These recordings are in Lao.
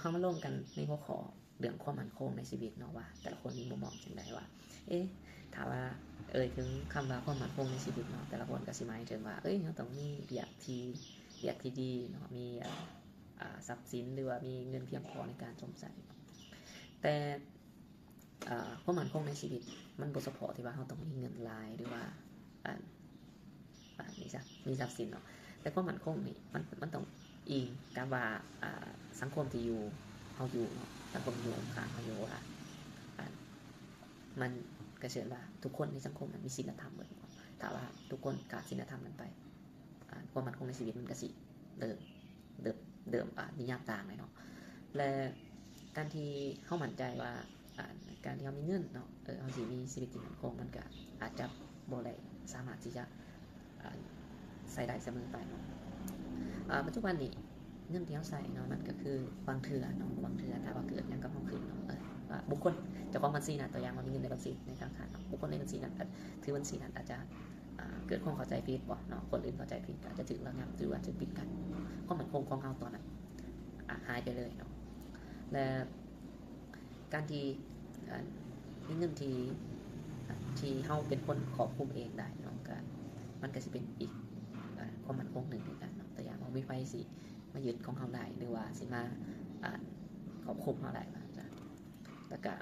ເຮົາມາລົມກັນໃນຫົວຂໍ້ເລື່ອງຄວາມໝັ້ນຄົງໃນຊີວິດເນາະ ວ່າແຕ່ລະຄົນມີມຸມມອງຈັ່ງໃດ ວ່າ ເອະ ຖ້າວ່າເອີ່ຍເຖິງຄຳວ່າຄວາມໝັ້ນຄົງໃນຊີວິດເນາະ ແຕ່ລະຄົນກໍຊິໝາຍເຖິງວ່າ ເອີຍ ເຮົາຕ້ອງມີວຽກທີ່ ວຽກທີ່ດີເນາະ ມີ ເອີ່ ອາ ຊັບສິນ ຫຼືວ່າມີເງິນພຽງພໍໃນການຊົມໃຊ້. ແຕ່ ອາ ຄວາມໝັ້ນຄົງໃນຊີວິດ ມັນບໍ່ສະເພາະທີ່ວ່າເຮົາຕ້ອງມີເງິນຫຼາຍ ຫຼືວ່າ ອັນ ອາ ມີຊັບ ມີຊັບສິນເນາະ ແຕ່ຄວາມໝັ້ນຄົງນີ້ ມັນ ມັນຕ້ອງອີງກັບວ່າ ອາ ສັງຄົມທີ່ຢູ່ ເຮົາຢູ່ເນາະ ສັງຄົມທີ່ຢູ່ຂ້າງເຮົາຢູ່ວ່າ ອາ ມັນ ກະເຊີນວ່າທຸກຄົນໃນສັງຄົມນັ້ນມີສິນລະທຳເບິດ. ຖ້າວ່າທຸກຄົນຂາດສິນລະທຳນັ້ນໄປ ອາ ຄວາມໝັ້ນຄົງໃນຊີວິດມັນກະຊິເລີ່ມ ເລີ່ມ ເລີ່ມ ອາ ນິຍາມຕ່າງແລ້ວເນາະ ແລະ ການທີ່ເຮົາໝັ້ນໃຈວ່າ ອາ ການທີ່ເຮົາມີເງິນເນາະ ເອີ ເຮົາຊິມີຊີວິດທີ່ໝັ້ນຄົງ ມັນກະອາດຈະບໍ່ໄດ້ສາມາດທີ່ຈະ ອາ ໃຊ້ໄດ້ສະເໝີໄປເນາະ. ອາ ປັດຈຸບັນນີ້ເງິນທີ່ເຮົາໃຊ້ເນາະ ມັນກະຄືບາງເທື່ອເນາະ ບາງເທື່ອຖ້າວ່າເກີດຫຍັງກັບເຮົາຂຶ້ນເນາະ ເອີ ວ່າບຸກຄົນ ເຈົ້າຂອງບັນຊີນັ້ນ ຕົວຢ່າງວ່າມີເງິນໃນບັນຊີ ໃນທະນາຄານເນາະ ບຸກຄົນໃນບັນຊີນັ້ນ ອາ ຖືບັນຊີນັ້ນອາດຈະ ອາ ເກີດຄວາມເຂົ້າໃຈຜິດບໍເນາະ ຄົນອື່ນເຂົ້າໃຈຜິດ ອາດຈະຖືກລະງັບ ຫຼືວ່າຖືກປິດກັ້ນ ຄວາມໝັ້ນຄົງຂອງເຮົາຕອນນັ້ນ ອາ ຫາຍໄປເລີຍເນາະ ແລະ ການທີ່ ອັນ ມີເງິນທີ່ ທີ່ເຮົາເປັນຄົນຄວບຄຸມເອງໄດ້ເນາະ ກະ ມັນກະຊິເປັນອີກ ອາ ຄວາມໝັ້ນຄົງໜຶ່ງຄືກັນເນາະ ຕົວຢ່າງວ່າມີໃຜຊິມາຍຶດຂອງເຮົາໄດ້ ຫຼືວ່າຊິມາ ອາ ຄວບຄຸມເຮົາໄດ້ວ່າຊັ້ນ. ແລ້ວກະ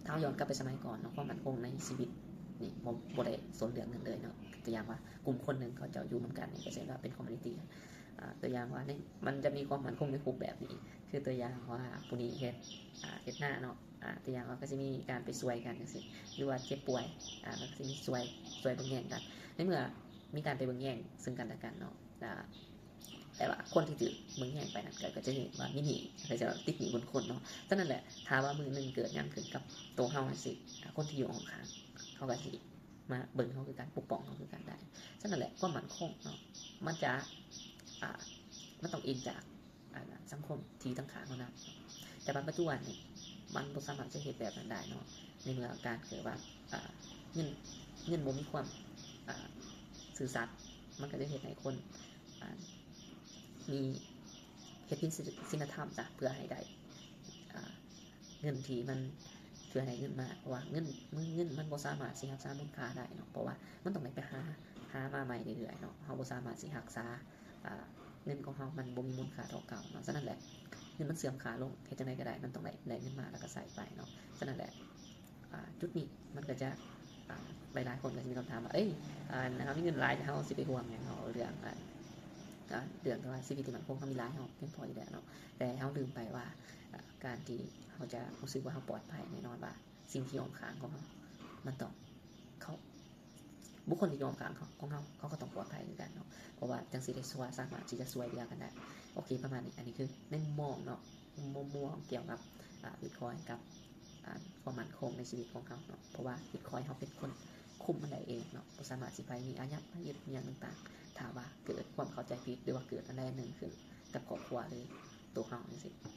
ຖ້າເຮົາຍ້ອນກັບໄປສະໄໝກ່ອນເນາະ ຄວາມໝັ້ນຄົງໃນຊີວິດນີ້ ບໍ່ ບໍ່ໄດ້ສົນເລື່ອງເງິນເລີຍເນາະ ຕົວຢ່າງວ່າກຸ່ມຄົນໜຶ່ງເຂົາເຈົ້າຢູ່ນຳກັນນີ້ ກະເຊັ່ນວ່າເປັນຄອມມູນິຕີ ອາ ຕົວຢ່າງວ່າໃນ ມັນຈະມີຄວາມໝັ້ນຄົງໃນຮູບແບບນີ້ ຄືຕົວຢ່າງວ່າຜູ້ນີ້ເຮັດ ອາ ເຮັດນາເນາະ ອາ ຕົວຢ່າງວ່າກະຊິມີການໄປຊ່ວຍກັນຈັ່ງຊີ້ ຫຼືວ່າເຈັບປ່ວຍ ອາ ມັນກະຊິມີຊ່ວຍ ຊ່ວຍເບິ່ງແຍງກັນ ໃນເມື່ອມີການໄປເບິ່ງແຍງເຊິ່ງກັນແລະກັນເນາະ ອາ ແຕ່ວ່າຄົນທີ່ຖືກເບິ່ງແຍງໄປນັ້ນ ກະ ກະຈະເຫັນວ່າມີໜີ້ ກະຈະຕິດໜີ້ບຸນຄຸນເນາະ. ສະນັ້ນແຫຼະ ຖ້າວ່າມື້ໜຶ່ງເກີດຫຍັງຂຶ້ນກັບໂຕເຮົາຈັ່ງຊີ້ ອາ ຄົນທີ່ຢູ່ຫ້ອງຂ້າງເຂົາກະຊິມາເບິ່ງເຮົາຄືກັນ ປົກປ້ອງເຮົາຄືກັນໄດ້. ສະນັ້ນແຫຼະ ຄວາມໝັ້ນຄົງເນາະ ມັນຈະ ອາ ມັນຕ້ອງອີງຈາກ ອັນ ສັງຄົມທີ່ທາງຂ້າງເຮົານຳ. ແຕ່ວ່າປັດຈຸບັນນີ້ ມັນບໍ່ສາມາດຈະເຮັດແບບນັ້ນໄດ້ເນາະ ໃນເມື່ອການເກີດວ່າ ອາ ເງິນ ເງິນບໍ່ມີຄວາມ ອາ ຊື່ສັດ ມັນກະຈະເຮັດໃຫ້ຄົນ ອາ ມີ ເຮັດຜິດສິນລະທຳຊະ ເພື່ອໃຫ້ໄດ້ ອາ ເງິນທີ່ມັນ ເພື່ອໃຫ້ເງິນມາ ເພາະວ່າເງິນ ເງິນມັນບໍ່ສາມາດຊິຮັກສາມູນຄ່າໄດ້ເນາະ ເພາະວ່າມັນຕ້ອງໄດ້ໄປຫາ ຫາມາໃໝ່ເລື້ອຍໆເນາະ ເຮົາບໍ່ສາມາດຊິຮັກສາ ອາ ເງິນຂອງເຮົາມັນບໍ່ມີມູນຄ່າເທົ່າເກົ່າເນາະ. ສະນັ້ນແຫຼະ ເງິນມັນເສື່ອມຄ່າລົງ ເຮັດຈັ່ງໃດກະໄດ້ ມັນຕ້ອງໄດ້ ໄດ້ເງິນມາແລ້ວກະໃຊ້ໄປເນາະ. ສະນັ້ນແຫຼະ ອາ ຈຸດນີ້ມັນກະຈະ ອາ ຫຼາຍໆຄົນກະຊິມີຄຳຖາມວ່າ ເອີຍ ອັນ ເຮົາມີເງິນຫຼາຍ ເຮົາຊິໄປຫ່ວງຫຍັງເນາະ ເລື່ອງ ອາ ອາ ເລື່ອງທີ່ວ່າຊີວິດທີ່ໝັ້ນຄົງ ເຮົາມີຫຼາຍ ເຮົາພຽງພໍຢູ່ແລ້ວເນາະ. ແຕ່ເຮົາລືມໄປວ່າ ອາ ການທີ່ເຮົາຈະຮູ້ສຶກວ່າເຮົາປອດໄພ ແນ່ນອນວ່າສິ່ງທີ່ຢູ່ຂ້າງໆຂອງເຮົາ ມັນຕ້ອງ ເຂົາ ບຸກຄົນທີ່ຢູ່ຂ້າງໆຂອງເຮົາ ເຂົາກະຕ້ອງປອດໄພຄືກັນເນາະ ເພາະວ່າຈັ່ງຊິໄດ້ຊ່ວຍ ສາມາດທີ່ຈະຊ່ວຍເຫຼືອກັນໄດ້. ໂອເຄ ປະມານນີ້ ອັນນີ້ຄືໃນມຸມມອງເນາະ ມຸມມອງກ່ຽວກັບ ອາ ບິດຄອຍກັບ ອາ ຄວາມໝັ້ນຄົງໃນຊີວິດຂອງເຮົາເນາະ ເພາະວ່າບິດຄອຍເຮົາເປັນຄົນຄຸມມັນໄດ້ເອງເນາະ ບໍ່ສາມາດຊິໄປມີອາຍັດ ມາຍຶດ ຫຍັງຕ່າງໆ ຖ້າວ່າເກີດຄວາມເຂົ້າໃຈຜິດ ຫຼືວ່າເກີດອັນໃດອັນໜຶ່ງຂຶ້ນກັບຄອບຄົວ ຫຼືໂຕເຮົາຈັ່ງຊີ້.